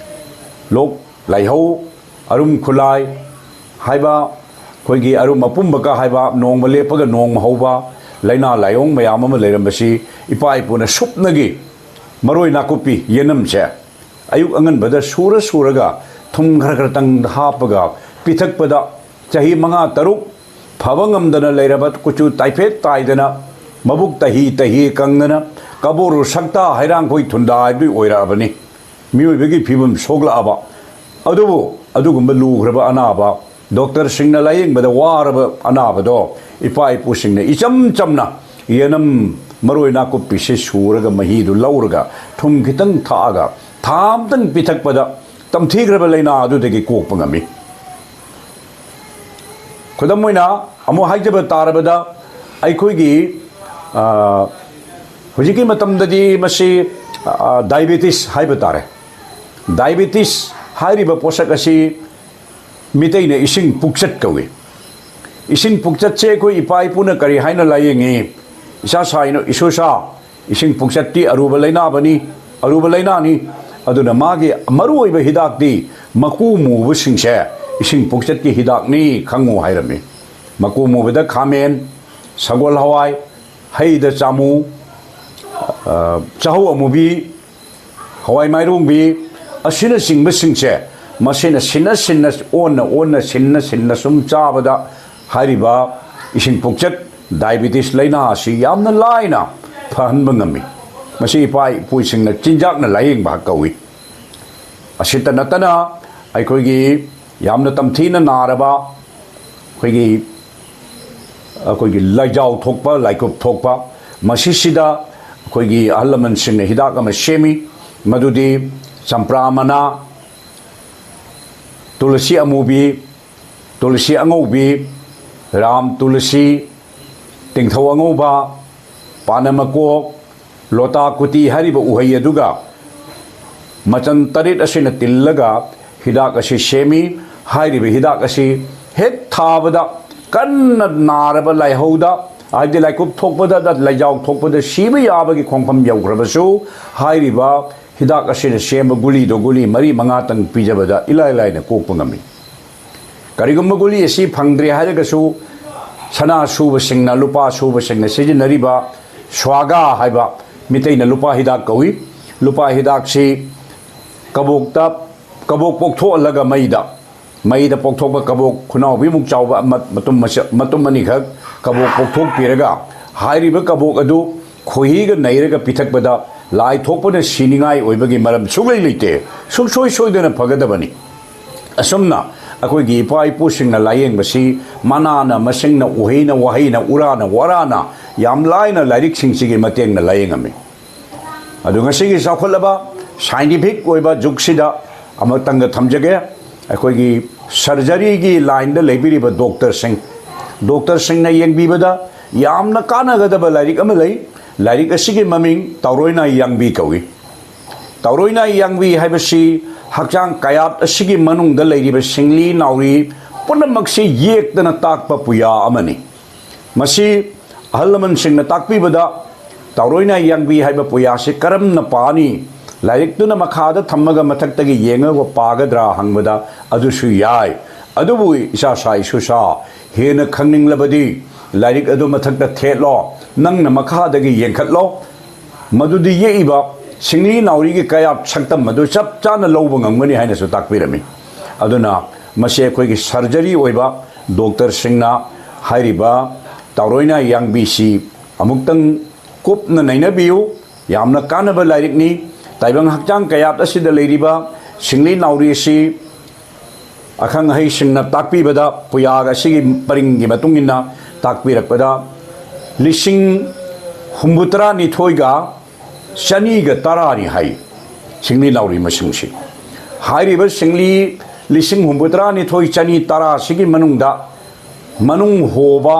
ꯂꯣꯛ ꯂꯥꯏꯍꯧ, ꯑꯔꯨꯝ ꯈꯨꯂꯥꯏ ꯍꯥꯏꯕ, ꯑꯩꯈꯣꯏꯒꯤ ꯑꯔꯨꯝ ꯑꯄꯨꯝꯕꯀ ꯍꯥꯏꯕ, ꯅꯣꯡꯃ ꯂꯦꯞꯄꯒ ꯅꯣꯡꯃ ꯍꯧꯕ ꯂꯥꯏꯅꯥ ꯂꯥꯏꯑꯣꯡ ꯃꯌꯥꯝ ꯑꯃ ꯂꯩꯔꯝꯕꯁꯤ ꯏꯄꯥ ꯏꯄꯨꯅ ꯁꯨꯞꯅꯒꯤ ꯃꯔꯣꯏ ꯅꯥꯀꯨꯞꯄꯤ ꯌꯦꯅꯝꯁꯦ ꯑꯌꯨꯛ ꯑꯉꯟꯕꯗ ꯁꯨꯔ ꯁꯨꯔꯒ ꯊꯨꯝ ꯈꯔ ꯈꯔꯇꯪ ꯍꯥꯞꯄꯒ ꯄꯤꯊꯛꯄꯗ ꯆꯍꯤ ꯃꯉꯥ ꯇꯔꯨꯛ ꯐꯕ ꯉꯝꯗꯅ ꯂꯩꯔꯕ, ꯀꯨꯆꯨ ꯇꯥꯏꯐꯦꯠ ꯇꯥꯏꯗꯅ, ꯃꯕꯨꯛ ꯇꯍꯤ ꯇꯍꯤ ꯀꯪꯗꯅ, ꯀꯕꯣꯔꯨ ꯁꯛꯇ ꯍꯩꯔꯥꯡꯈꯣꯏ ꯊꯨꯟꯗꯥ ꯍꯥꯏꯕꯗꯨ ꯑꯣꯏꯔꯛꯑꯕꯅꯤ꯫ ꯃꯤꯑꯣꯏꯕꯒꯤ ꯐꯤꯕꯝ ꯁꯣꯛꯂꯛꯑꯕ꯫ ꯑꯗꯨꯕꯨ ꯑꯗꯨꯒꯨꯝꯕ ꯂꯨꯈ꯭ꯔꯕ ꯑꯅꯥꯕ, ꯗꯣꯛꯇꯔꯁꯤꯡꯅ ꯂꯥꯌꯦꯡꯕꯗ ꯋꯥꯔꯕ ꯑꯅꯥꯕꯗꯣ ꯏꯄꯥ ꯏꯄꯨꯁꯤꯡꯅ ꯏꯆꯝ ꯆꯝꯅ ꯌꯦꯅꯝ, ꯃꯔꯣꯏ ꯅꯥꯀꯨꯞꯄꯤꯁꯦ ꯁꯨꯔꯒ ꯃꯍꯤꯗꯨ ꯂꯧꯔꯒ ꯊꯨꯝ ꯈꯤꯇꯪ ꯊꯥꯛꯑꯒ ꯊꯥ ꯑꯃꯇꯪ ꯄꯤꯊꯛꯄꯗ ꯇꯝꯊꯤꯈ꯭ꯔꯕ ꯂꯥꯏꯅꯥ ꯑꯗꯨꯗꯒꯤ ꯀꯣꯛꯄ ꯉꯝꯃꯤ꯫ ꯈꯨꯗꯝ ꯑꯣꯏꯅ ꯑꯃꯨꯛ ꯍꯥꯏꯖꯕ ꯇꯥꯔꯕꯗ, ꯑꯩꯈꯣꯏꯒꯤ, ꯑ, ꯍꯧꯖꯤꯛꯀꯤ ꯃꯇꯝꯗꯗꯤ ꯃꯁꯤ, ꯑ, ꯗꯥꯏꯕꯦꯇꯤꯁ ꯍꯥꯏꯕ ꯇꯥꯔꯦ꯫ ꯗꯥꯏꯕꯦꯇꯤꯁ ꯍꯥꯏꯔꯤꯕ ꯄꯣꯠꯁꯛ ꯑꯁꯤ ꯃꯤꯇꯩꯅ ꯏꯁꯤꯡ ꯄꯨꯛꯆꯠ ꯀꯧꯏ꯫ ꯏꯁꯤꯡ ꯄꯨꯛꯆꯠꯁꯦ ꯑꯩꯈꯣꯏ ꯏꯄꯥ ꯏꯄꯨꯅ ꯀꯔꯤ ꯍꯥꯏꯅ ꯂꯥꯏꯌꯦꯡꯉꯤ? "ꯏꯁꯥ ꯁꯥꯏꯅ ꯏꯁꯨ ꯁꯥ, ꯏꯁꯤꯡ ꯄꯨꯛꯆꯠꯇꯤ ꯑꯔꯨꯕ ꯂꯥꯏꯅꯥꯕꯅꯤ, ꯑꯔꯨꯕ ꯂꯥꯏꯅꯥꯅꯤ꯫ ꯑꯗꯨꯅ ꯃꯥꯒꯤ ꯃꯔꯨꯑꯣꯏꯕ ꯍꯤꯗꯥꯛꯇꯤ ꯃꯀꯨ ꯃꯨꯕꯁꯤꯡꯁꯦ ꯏꯁꯤꯡ ꯄꯨꯛꯆꯠꯀꯤ ꯍꯤꯗꯥꯛꯅꯤ ꯈꯪꯉꯨ" ꯍꯥꯏꯔꯝꯃꯤ꯫ ꯃꯀꯨ ꯃꯨꯕꯗ ꯈꯥꯃꯦꯟ, ꯁꯒꯣꯜ ꯍꯋꯥꯏ, ꯍꯩꯗ ꯆꯥꯃꯨ, ꯑ, ꯆꯍꯧ ꯑꯃꯨꯕꯤ, ꯍꯋꯥꯏ ꯃꯥꯏꯔꯣꯡꯕꯤ ꯑꯁꯤꯅꯆꯤꯡꯕꯁꯤꯡꯁꯦ, ꯃꯁꯤꯅ ꯁꯤꯟꯅ ꯁꯤꯟꯅ, ꯑꯣꯟꯅ ꯑꯣꯟꯅ, ꯁꯤꯟꯅ ꯁꯤꯟꯅ ꯁꯨꯝ ꯆꯥꯕꯗ ꯍꯥꯏꯔꯤꯕ ꯏꯁꯤꯡ ꯄꯨꯛꯆꯠ, ꯗꯥꯏꯕꯤꯇꯤꯁ ꯂꯥꯏꯅꯥ ꯑꯁꯤ ꯌꯥꯝꯅ ꯂꯥꯏꯅ ꯐꯍꯟꯕ ꯉꯝꯃꯤ꯫ ꯃꯁꯤ ꯏꯄꯥ ꯏꯄꯨꯁꯤꯡꯅ ꯆꯤꯟꯖꯥꯛꯅ ꯂꯥꯏꯌꯦꯡꯕ ꯀꯧꯏ꯫ ꯑꯁꯤꯇ ꯅꯠꯇꯅ ꯑꯩꯈꯣꯏꯒꯤ ꯌꯥꯝꯅ ꯇꯝꯊꯤꯅ ꯅꯥꯔꯕ ꯑꯩꯈꯣꯏꯒꯤ ꯑꯩꯈꯣꯏꯒꯤ ꯂꯥꯏꯖꯥꯎ ꯊꯣꯛꯄ, ꯂꯥꯏꯀꯨꯞ ꯊꯣꯛꯄ, ꯃꯁꯤꯁꯤꯗ ꯑꯩꯈꯣꯏꯒꯤ ꯑꯍꯜ ꯂꯃꯟꯁꯤꯡꯅ ꯍꯤꯗꯥꯛ ꯑꯃ ꯁꯦꯝꯃꯤ꯫ ꯃꯗꯨꯗꯤ ꯆꯝꯄ꯭ꯔꯥ ꯃꯅꯥ, ꯇꯨꯂꯁꯤ ꯑꯃꯨꯕꯤ, ꯇꯨꯂꯁꯤ ꯑꯉꯧꯕꯤ, ꯔꯥꯝ ꯇꯨꯂꯁꯤ, ꯇꯤꯡꯊꯧ ꯑꯉꯧꯕ, ꯄꯥꯅ ꯃꯀꯣꯛ, ꯂꯣꯇꯥ ꯀꯨꯇꯤ ꯍꯥꯏꯔꯤꯕ ꯎꯍꯩ ꯑꯗꯨꯒ ꯃꯆꯜ ꯇꯔꯦꯠ ꯑꯁꯤꯅ ꯇꯤꯜꯂꯒ ꯍꯤꯗꯥꯛ ꯑꯁꯤ ꯁꯦꯝꯃꯤ꯫ ꯍꯥꯏꯔꯤꯕ ꯍꯤꯗꯥꯛ ꯑꯁꯤ ꯍꯦꯛ ꯊꯥꯕꯗ ꯀꯟꯅ ꯅꯥꯔꯕ ꯂꯥꯏꯍꯧꯗ, ꯍꯥꯏꯗꯤ ꯂꯥꯏꯀꯨꯞ ꯊꯣꯛꯄꯗ, ꯂꯥꯏꯖꯥꯎ ꯊꯣꯛꯄꯗ ꯁꯤꯕ ꯌꯥꯕꯒꯤ ꯈꯣꯡꯐꯝ ꯌꯧꯈ꯭ꯔꯕꯁꯨ, ꯍꯥꯏꯔꯤꯕ ꯍꯤꯗꯥꯛ ꯑꯁꯤꯅ ꯁꯦꯝꯕ ꯒꯨꯂꯤꯗꯣ ꯒꯨꯂꯤ ꯃꯔꯤ ꯃꯉꯥꯇꯪ ꯄꯤꯖꯕꯗ ꯏꯂꯥꯏ ꯂꯥꯏꯅ ꯀꯣꯛꯄ ꯉꯝꯃꯤ꯫ ꯀꯔꯤꯒꯨꯝꯕ ꯒꯨꯂꯤ ꯑꯁꯤ ꯐꯪꯗ꯭ꯔꯦ ꯍꯥꯏꯔꯒꯁꯨ, ꯁꯅꯥ ꯁꯨꯕꯁꯤꯡꯅ, ꯂꯨꯄꯥ ꯁꯨꯕꯁꯤꯡꯅ ꯁꯤꯖꯤꯟꯅꯔꯤꯕ ꯁ꯭ꯋꯥꯒꯥ ꯍꯥꯏꯕ, ꯃꯤꯇꯩꯅ ꯂꯨꯄꯥ ꯍꯤꯗꯥꯛ ꯀꯧꯏ, ꯂꯨꯄꯥ ꯍꯤꯗꯥꯛꯁꯤ ꯀꯕꯣꯛꯇ, ꯀꯕꯣꯛ ꯄꯣꯛꯊꯣꯛꯍꯜꯂꯒ ꯃꯩꯗ, ꯃꯩꯗ ꯄꯣꯛꯊꯣꯛꯄ ꯀꯕꯣꯛ ꯈꯨꯅꯥꯎꯕꯤꯃꯨꯛ ꯆꯥꯎꯕ ꯑꯃ-, ꯃꯇꯨꯝ ꯃꯆꯥ-, ꯃꯇꯨꯝ ꯑꯅꯤꯈꯛ ꯀꯕꯣꯛ ꯄꯣꯛꯊꯣꯛꯄꯤꯔꯒ, ꯍꯥꯏꯔꯤꯕ ꯀꯕꯣꯛ ꯑꯗꯨ ꯈꯣꯏꯍꯤꯒ ꯅꯩꯔꯒ ꯄꯤꯊꯛꯄꯗ ꯂꯥꯏ ꯊꯣꯛꯄꯅ ꯁꯤꯅꯤꯡꯉꯥꯏ ꯑꯣꯏꯕꯒꯤ ꯃꯔꯝ ꯁꯨꯛꯂꯩ ꯂꯩꯇꯦ꯫ ꯁꯨꯡꯁꯣꯏ ꯁꯣꯏꯗꯅ ꯐꯒꯗꯕꯅꯤ꯫ ꯑꯁꯨꯝꯅ ꯑꯩꯈꯣꯏꯒꯤ ꯏꯄꯥ ꯏꯄꯨꯁꯤꯡꯅ ꯂꯥꯏꯌꯦꯡꯕꯁꯤ ꯃꯅꯥꯅ, ꯃꯁꯤꯡꯅ, ꯎꯍꯩꯅ, ꯋꯥꯍꯩꯅ, ꯎꯔꯥꯅ, ꯋꯥꯔꯥꯅ ꯌꯥꯝ ꯂꯥꯏꯅ ꯂꯥꯏꯔꯤꯛꯁꯤꯡꯁꯤꯒꯤ ꯃꯇꯦꯡꯅ ꯂꯥꯏꯌꯦꯡꯉꯝꯃꯤ꯫ ꯑꯗꯨ ꯉꯁꯤꯒꯤ ꯆꯥꯎꯈꯠꯂꯕ ꯁꯥꯏꯟꯇꯤꯐꯤꯛ ꯑꯣꯏꯕ ꯖꯨꯒꯁꯤꯗ ꯑꯃꯇꯪꯒ ꯊꯝꯖꯒꯦ, ꯑꯩꯈꯣꯏꯒꯤ ꯁꯔꯖꯔꯤꯒꯤ ꯂꯥꯏꯟꯗ ꯂꯩꯕꯤꯔꯤꯕ ꯗꯣꯛꯇꯔꯁꯤꯡ, ꯗꯣꯛꯇꯔꯁꯤꯡꯅ ꯌꯦꯡꯕꯤꯕꯗ ꯌꯥꯝꯅ ꯀꯥꯟꯅꯒꯗꯕ ꯂꯥꯏꯔꯤꯛ ꯑꯃ ꯂꯩ꯫ ꯂꯥꯏꯔꯤꯛ ꯑꯁꯤꯒꯤ ꯃꯃꯤꯡ ꯇꯥꯎꯔꯣꯏꯅꯥꯏ ꯌꯥꯡꯕꯤ ꯀꯧꯏ꯫ ꯇꯥꯎꯔꯣꯏꯅꯥꯏ ꯌꯥꯡꯕꯤ ꯍꯥꯏꯕꯁꯤ ꯍꯛꯆꯥꯡ ꯀꯌꯥꯠ ꯑꯁꯤꯒꯤ ꯃꯅꯨꯡꯗ ꯂꯩꯔꯤꯕ ꯁꯤꯡꯂꯤ ꯅꯥꯎꯔꯤ ꯄꯨꯝꯅꯃꯛꯁꯤ ꯌꯦꯛꯇꯅ ꯇꯥꯛꯄ ꯄꯨꯌꯥ ꯑꯃꯅꯤ꯫ ꯃꯁꯤ ꯑꯍꯜ ꯂꯃꯟꯁꯤꯡꯅ ꯇꯥꯛꯄꯤꯕꯗ, ꯇꯥꯎꯔꯣꯏꯅꯥꯏ ꯌꯥꯡꯕꯤ ꯍꯥꯏꯕ ꯄꯨꯌꯥꯁꯤ ꯀꯔꯝꯅ ꯄꯥꯅꯤ? ꯂꯥꯏꯔꯤꯛꯇꯨꯅ ꯃꯈꯥꯗ ꯊꯝꯃꯒ ꯃꯊꯛꯇꯒꯤ ꯌꯦꯡꯉꯒ ꯄꯥꯒꯗ꯭ꯔꯥ ꯍꯪꯕꯗ, ꯑꯗꯨꯁꯨ ꯌꯥꯏ꯫ ꯑꯗꯨꯕꯨ ꯏꯆꯥ ꯁꯥ ꯏꯁꯨ ꯁꯥ, ꯍꯦꯟꯅ ꯈꯪꯅꯤꯡꯂꯕꯗꯤ ꯂꯥꯏꯔꯤꯛ ꯑꯗꯨ ꯃꯊꯛꯇ ꯊꯦꯠꯂꯣ, ꯅꯪꯅ ꯃꯈꯥꯗꯒꯤ ꯌꯦꯡꯈꯠꯂꯣ꯫ ꯃꯗꯨꯗꯤ ꯌꯦꯛꯏꯕ ꯁꯤꯡꯂꯤ ꯅꯥꯎꯔꯤꯒꯤ ꯀꯌꯥꯠ ꯁꯛꯇꯝ ꯑꯗꯨ ꯆꯞ ꯆꯥꯅ ꯂꯧꯕ ꯉꯝꯒꯅꯤ ꯍꯥꯏꯅꯁꯨ ꯇꯥꯛꯄꯤꯔꯝꯃꯤ꯫ ꯑꯗꯨꯅ ꯃꯁꯤ ꯑꯩꯈꯣꯏꯒꯤ ꯁꯔꯖꯔꯤ ꯑꯣꯏꯕ ꯗꯣꯛꯇꯔꯁꯤꯡꯅ ꯍꯥꯏꯔꯤꯕ ꯇꯥꯎꯔꯣꯏꯅ ꯌꯥꯡꯕꯤꯁꯤ ꯑꯃꯨꯛꯇꯪ ꯀꯨꯞꯅ ꯅꯩꯅꯕꯤꯌꯨ꯫ ꯌꯥꯝꯅ ꯀꯥꯟꯅꯕ ꯂꯥꯏꯔꯤꯛꯅꯤ꯫ ꯇꯥꯏꯕꯪ ꯍꯛꯆꯥꯡ ꯀꯌꯥꯠ ꯑꯁꯤꯗ ꯂꯩꯔꯤꯕ ꯁꯤꯡꯂꯤ ꯅꯥꯎꯔꯤ ꯑꯁꯤ ꯑꯈꯪ ꯑꯍꯩꯁꯤꯡꯅ ꯇꯥꯛꯄꯤꯕꯗ, ꯄꯨꯌꯥ ꯑꯁꯤꯒꯤ ꯄꯔꯤꯡꯒꯤ ꯃꯇꯨꯡ ꯏꯟꯅ ꯇꯥꯛꯄꯤꯔꯛꯄꯗ, ꯂꯤꯁꯤꯡ ꯍꯨꯝꯐꯨꯇꯔꯥ ꯅꯤꯊꯣꯏꯒ ꯆꯅꯤꯒ ꯇꯔꯥꯅꯤ ꯍꯥꯏ ꯁꯤꯡꯂꯤ ꯅꯥꯎꯔꯤ ꯃꯁꯤꯡꯁꯤ꯫ ꯍꯥꯏꯔꯤꯕ ꯁꯤꯡꯂꯤ ꯂꯤꯁꯤꯡ ꯍꯨꯝꯐꯨꯇꯔꯥ ꯅꯤꯊꯣꯏ ꯆꯅꯤ ꯇꯔꯥ ꯑꯁꯤꯒꯤ ꯃꯅꯨꯡꯗ ꯃꯅꯨꯡ ꯍꯣꯕ,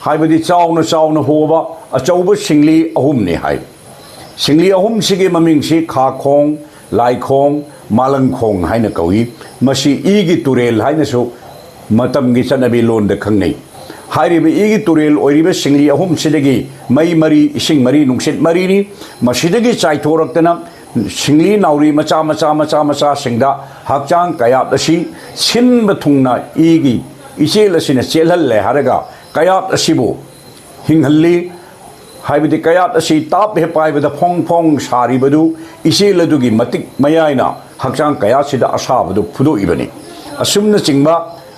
ꯍꯥꯏꯕꯗꯤ ꯆꯥꯎꯅ ꯆꯥꯎꯅ ꯍꯣꯕ ꯑꯆꯧꯕ ꯁꯤꯡꯂꯤ ꯑꯍꯨꯝꯅꯤ ꯍꯥꯏ꯫ ꯁꯤꯡꯂꯤ ꯑꯍꯨꯝꯁꯤꯒꯤ ꯃꯃꯤꯡꯁꯤ ꯈꯥꯈꯣꯡ, ꯂꯥꯏꯈꯣꯡ, ꯃꯥꯂꯪꯈꯣꯡ ꯍꯥꯏꯅ ꯀꯧꯏ꯫ ꯃꯁꯤ ꯏꯒꯤ ꯇꯨꯔꯦꯜ ꯍꯥꯏꯅꯁꯨ ꯃꯇꯝꯒꯤ ꯆꯠꯅꯕꯤ ꯂꯣꯟꯗ ꯈꯪꯅꯩ꯫ ꯍꯥꯏꯔꯤꯕ ꯏꯒꯤ ꯇꯨꯔꯦꯜ ꯑꯣꯏꯔꯤꯕ ꯁꯤꯡꯂꯤ ꯑꯍꯨꯝꯁꯤꯗꯒꯤ ꯃꯩ ꯃꯔꯤ, ꯏꯁꯤꯡ ꯃꯔꯤ, ꯅꯨꯡꯁꯤꯠ ꯃꯔꯤꯅꯤ꯫ ꯃꯁꯤꯗꯒꯤ ꯆꯥꯏꯊꯣꯔꯛꯇꯅ ꯁꯤꯡꯂꯤ ꯅꯥꯎꯔꯤ ꯃꯆꯥ ꯃꯆꯥ ꯃꯆꯥ ꯃꯆꯥꯁꯤꯡꯗ ꯍꯛꯆꯥꯡ ꯀꯌꯥꯠ ꯑꯁꯤ ꯁꯤꯟꯕ ꯊꯨꯡꯅ ꯏꯒꯤ ꯏꯆꯦꯜ ꯑꯁꯤꯅ ꯆꯦꯜꯍꯜꯂꯦ ꯍꯥꯏꯔꯒ ꯀꯌꯥꯠ ꯑꯁꯤꯕꯨ ꯍꯤꯡꯍꯜꯂꯤ꯫ ꯍꯥꯏꯕꯗꯤ ꯀꯌꯥꯠ ꯑꯁꯤ ꯇꯥꯞ ꯍꯦꯛ ꯄꯥꯏꯕꯗ ꯐꯣꯡ ꯐꯣꯡ ꯁꯥꯔꯤꯕꯗꯨ ꯏꯆꯦꯜ ꯑꯗꯨꯒꯤ ꯃꯇꯤꯛ ꯃꯌꯥꯏꯅ ꯍꯛꯆꯥꯡ ꯀꯌꯥꯠꯁꯤꯗ ꯑꯁꯥꯕꯗꯨ ꯐꯨꯗꯣꯛꯏꯕꯅꯤ꯫ ꯑꯁꯨꯝꯅꯆꯤꯡꯕ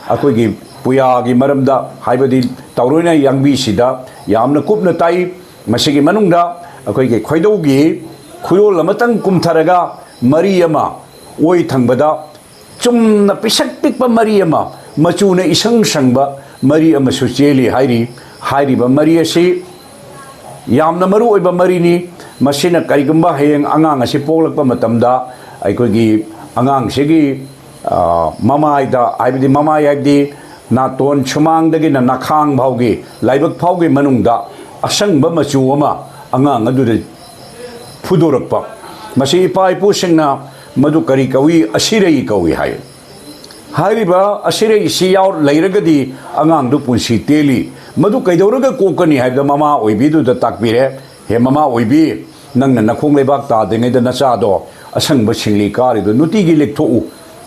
ꯑꯩꯈꯣꯏꯒꯤ ꯄꯨꯌꯥꯒꯤ ꯃꯔꯝꯗ, ꯍꯥꯏꯕꯗꯤ ꯇꯧꯔꯣꯏꯅ ꯌꯥꯡꯕꯤꯁꯤꯗ ꯌꯥꯝꯅ ꯀꯨꯞꯅ ꯇꯥꯏ꯫ ꯃꯁꯤꯒꯤ ꯃꯅꯨꯡꯗ ꯑꯩꯈꯣꯏꯒꯤ ꯈꯣꯏꯗꯧꯒꯤ ꯈꯨꯗꯣꯜ ꯑꯃꯇꯪ ꯀꯨꯝꯊꯔꯒ ꯃꯔꯤ ꯑꯃ ꯑꯣꯏ ꯊꯪꯕꯗ ꯆꯨꯝꯅ ꯄꯤꯁꯛ ꯄꯤꯛꯄ ꯃꯔꯤ ꯑꯃ, ꯃꯆꯨꯅ ꯏꯁꯪ ꯁꯪꯕ ꯃꯔꯤ ꯑꯃꯁꯨ ꯆꯦꯜꯂꯤ ꯍꯥꯏꯔꯤ꯫ ꯍꯥꯏꯔꯤꯕ ꯃꯔꯤ ꯑꯁꯤ ꯌꯥꯝꯅ ꯃꯔꯨ ꯑꯣꯏꯕ ꯃꯔꯤꯅꯤ꯫ ꯃꯁꯤꯅ ꯀꯔꯤꯒꯨꯝꯕ ꯍꯌꯦꯡ ꯑꯉꯥꯡ ꯑꯁꯤ ꯄꯣꯛꯂꯛꯄ ꯃꯇꯝꯗ ꯑꯩꯈꯣꯏꯒꯤ ꯑꯉꯥꯡꯁꯤꯒꯤ, ꯑ, ꯃꯃꯥꯏꯗ, ꯍꯥꯏꯕꯗꯤ ꯃꯃꯥꯏ ꯍꯥꯏꯕꯗꯤ ꯅꯥꯇꯣꯟ ꯁꯨꯃꯥꯡꯗꯒꯤꯅ ꯅꯈꯥꯡ ꯐꯥꯎꯒꯤ, ꯂꯥꯏꯕꯛ ꯐꯥꯎꯒꯤ ꯃꯅꯨꯡꯗ ꯑꯁꯪꯕ ꯃꯆꯨ ꯑꯃ ꯑꯉꯥꯡ ꯑꯗꯨꯗ ꯐꯨꯗꯣꯔꯛꯄ꯫ ꯃꯁꯤ ꯏꯄꯥ ꯏꯄꯨꯁꯤꯡꯅ ꯃꯗꯨ ꯀꯔꯤ ꯀꯧꯏ? ꯑꯁꯤꯔꯩ ꯀꯧꯏ ꯍꯥꯏ꯫ ꯍꯥꯏꯔꯤꯕ ꯑꯁꯤꯔꯩꯁꯤ ꯌꯥꯎ-, ꯂꯩꯔꯒꯗꯤ ꯑꯉꯥꯡꯗꯨ ꯄꯨꯟꯁꯤ ꯇꯦꯜꯂꯤ꯫ ꯃꯗꯨ ꯀꯩꯗꯧꯔꯒ ꯀꯣꯛꯀꯅꯤ ꯍꯥꯏꯕꯗ ꯃꯃꯥ ꯑꯣꯏꯕꯤꯗꯨꯗ ꯇꯥꯛꯄꯤꯔꯦ, "ꯍꯦ ꯃꯃꯥ ꯑꯣꯏꯕꯤ, ꯅꯪꯅ ꯅꯈꯣꯡ ꯂꯩꯕꯥꯛ ꯇꯥꯗ꯭ꯔꯤꯉꯩꯗ ꯅꯆꯥꯗꯣ ꯑꯁꯪꯕ ꯁꯤꯡꯂꯤ ꯀꯥꯔꯤꯗꯨ ꯅꯨꯡꯇꯤꯒꯤ ꯂꯦꯛꯊꯣꯛꯎ"꯫